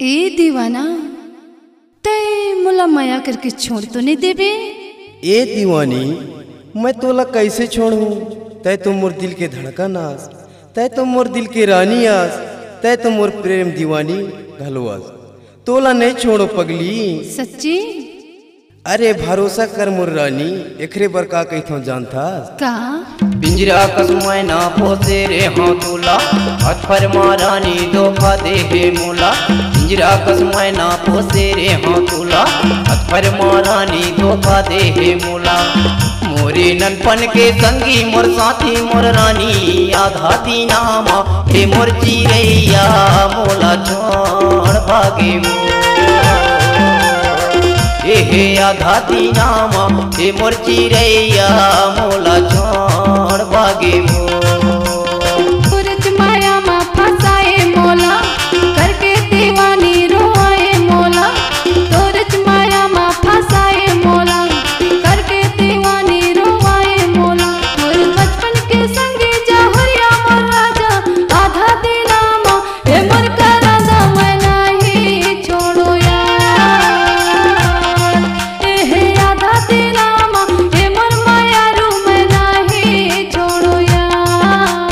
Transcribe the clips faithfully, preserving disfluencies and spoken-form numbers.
ए दीवाना, तै मोला मया करके छोड़ तो नहीं देबे? ए दीवानी, मैं तोला कैसे छोड़हूँ? तै तो मोर दिल के धड़कन आस, तै तो मोर दिल के रानी आस, तै तो मोर प्रेम दीवानी घलो आस। तोला नहीं छोड़ो पगली। सच्ची? अरे भरोसा कर मोर रानी, एकरे बर का कहिथंव जानथस? का? पिंजरा कस मैना पोसे रे हंव तोला, हाथ फरमा रानी धोखा दे हे मोला। पिंजरा कस मैना पोसे रे हंव तोला, हाथ फरमा रानी धोखा दे हे मोला। मोरे ननपन के संगी मोर साथी मोर रानी, आधा दीना म हे मोर चिरैया मोला छोड़ भागे वो। ए हे आधा दीना म हे मोर चिरैया मोला छोड़ भागे वो। सूरज माया मा फंसाए मोला, करके दीवानी रोवाए मोला। सूरज माया मा फंसाए मोला, करके दीवानी रोवाए मोला। मोर बचपन के संगी जहुरिया मोर राजा, आधा दीना मा ए मोर करंदा मैं नहीं छोड़ो यार। ए हे आधा दीना मा ए मोर मायारू मैं नहीं छोड़ो यार।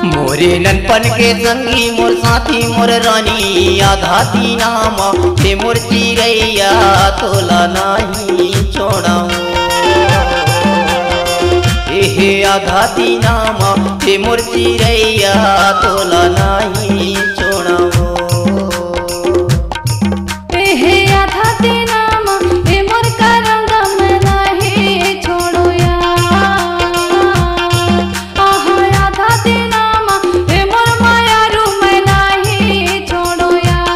मोरे ननपन के संगी मोर साथी मोर रानी, आधा दीना मा ए मोर चिरैया तोला नहीं छोड़ाऊं। ए हे आधा दीना मा ए मोर चिरैया तोला नहीं छोड़ाऊं। ए हे आधा दीना मा ए मोर करंदा मैं नहीं छोड़ो यार। आहा आधा दीना मा ए मोर मायारू मैं नहीं छोड़ो यार।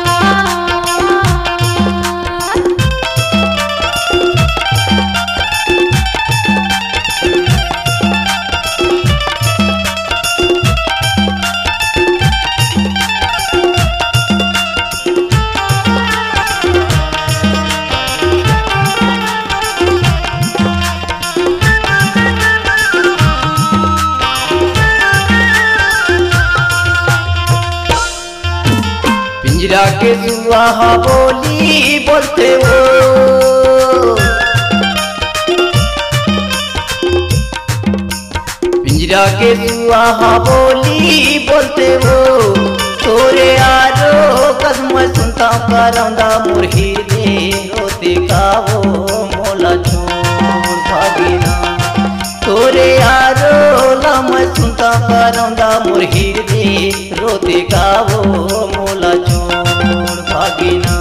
पिंजरा के सुआ हा बोली बोलथे वो। पिंजरा के सुआ हा बोली बोलथे वो। तोरे आरो कस मैं सुनथंव करंदा मोर हिरदे रोथे का वो मोला छोड़ भागे ना। तोरे आरो ला मैं सुनथंव करंदा मोर हिरदे रोथे का वो मोला छोड़ भागे ना।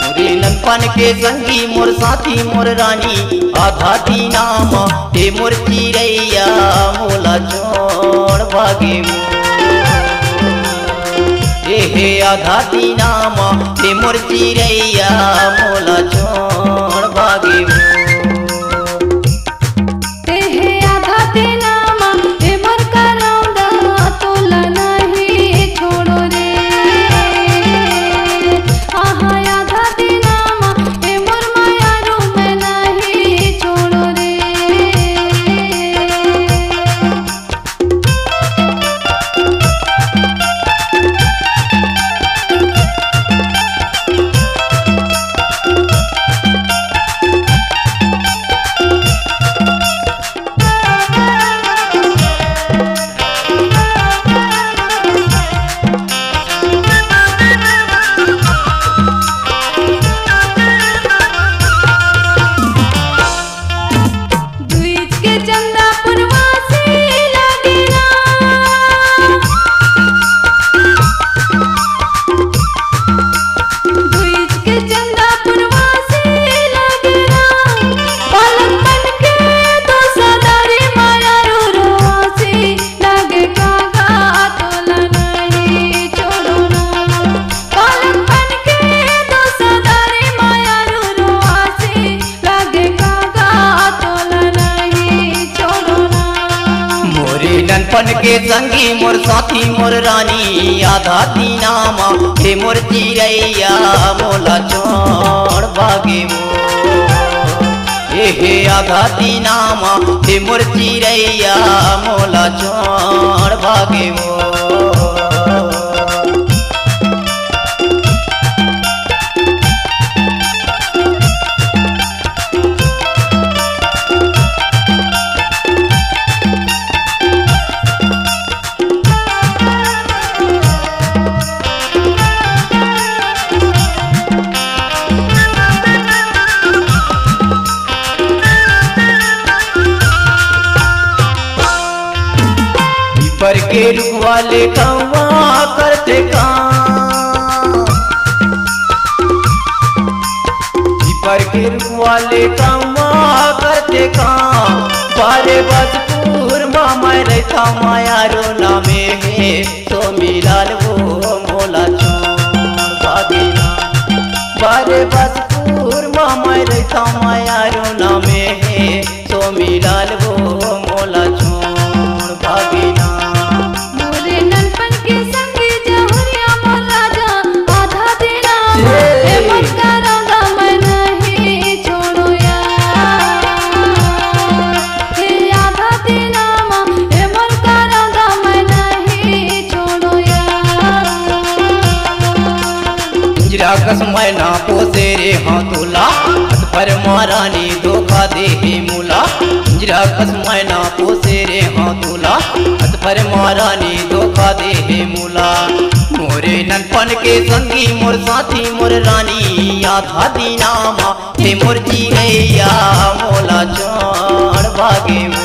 मोरे ननपन के संगी मोर साथी मोर रानी, आधा दीना मा ए मोर चिरैया मोला छोड़ भागे वो। ए हे आधा दीना मा ए मोर चिरैया मोला छोड़ भागे वो। ए हे आधा दीना मा ए मोर करंदा तोला नहीं छोड़ो रे। आहा आधा दीना मा ए मोर मायारू मैं नहीं छोड़ो रे। दुईज के चंदा पुरवासी लागे ना। दुईज के चंदा पुरवासी लागे ना। पलक बन के तो सदारी माया रो रोसी लागे कागा तोला नहीं छोड़ो ना। पलक बन के तो सदारी माया रो रोसी लागे कागा तोला नहीं छोड़ो ना। मोरे ननपन के संगी मोर साथी मोर रानी, आधा दीना मा हे मोर चिरैया मोला छोड़ भागे वो। ए हे आधा दीना मा हे मोर चिरैया मोला छोड़ भागे वो। के रुख वाले कौवा करथे काम, पीपर के रुख वाले कौवा करथे काम। बारे बसपुर मा मैं रहिथंव, माया रो नामे हे, तो मिलाल वो मोला छोड़ भागे ना। बारे बसपुर मा मैं रहिथंव, माया रो नामे हे, तो मिलाल वो मोला छोड़ भागे ना। मोरे ननपन के संगी जहुरिया मोर राजा, आधा दिना ए मोर करौंदा मैं नहीं छोड़ो यार। ए आधा दिना मा ए मोर करौंदा मैं नहीं छोड़ो यार। पिंजरा कस मैना पोसे रे हाँ तोला, हाथ भर मारानी धोखा दे हे मोला। पिंजरा कस मैना पोसे रे हाँ तोला, हाथ भर मारानी धोखा दे हे मोला। मोरे ननपन के संगी, मोर साथी, मोर रानी, आधा दिना मा हे मोर चिरैया मोला छोड़ भागे वो।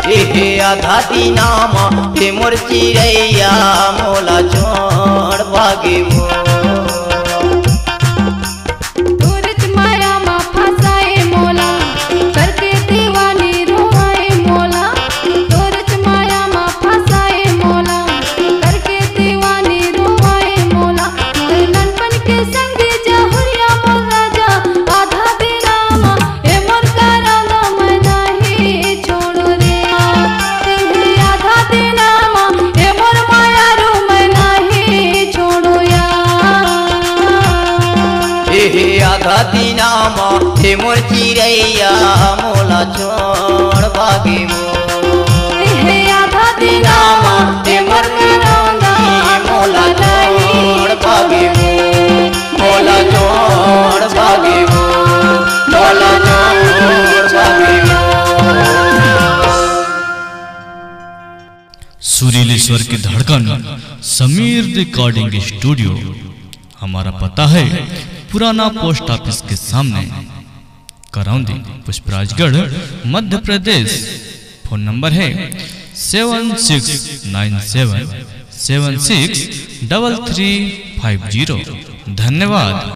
ए हे आधा दिना मा हे मोर चिरैया मोला छोड़ भागे वो। तोरच माया मा फंसाए मोला, करके दीवानी रोवाए मोला। तोरच माया मा फंसाए मोला, करके दीवानी रोवाए मोला। ननपन के संगी जहुरिया मोर राजा, आधा दिना मा ए मोर करौंदा मैं नहीं छोड़ो रे। ए आधा दिना मा ए मोर माया रो मैं नहीं छोड़ो यार। ए हे आधा दिना मा हे मोर चिरैया मोला छोड़ भागे वो। ए हे आधा दिना मा हे मोर करौंदा मोला छोड़ भागे वो, मोला छोड़ भागे वो, मोला छोड़ भागे वो। सुरीले स्वर की धड़कन, समीर रिकॉर्डिंग स्टूडियो। हमारा पता है पुराना पोस्ट ऑफिस के सामने, करौंदी, पुष्पराजगढ़, मध्य प्रदेश। फोन नंबर है seven six nine seven seven six double three five zero. धन्यवाद।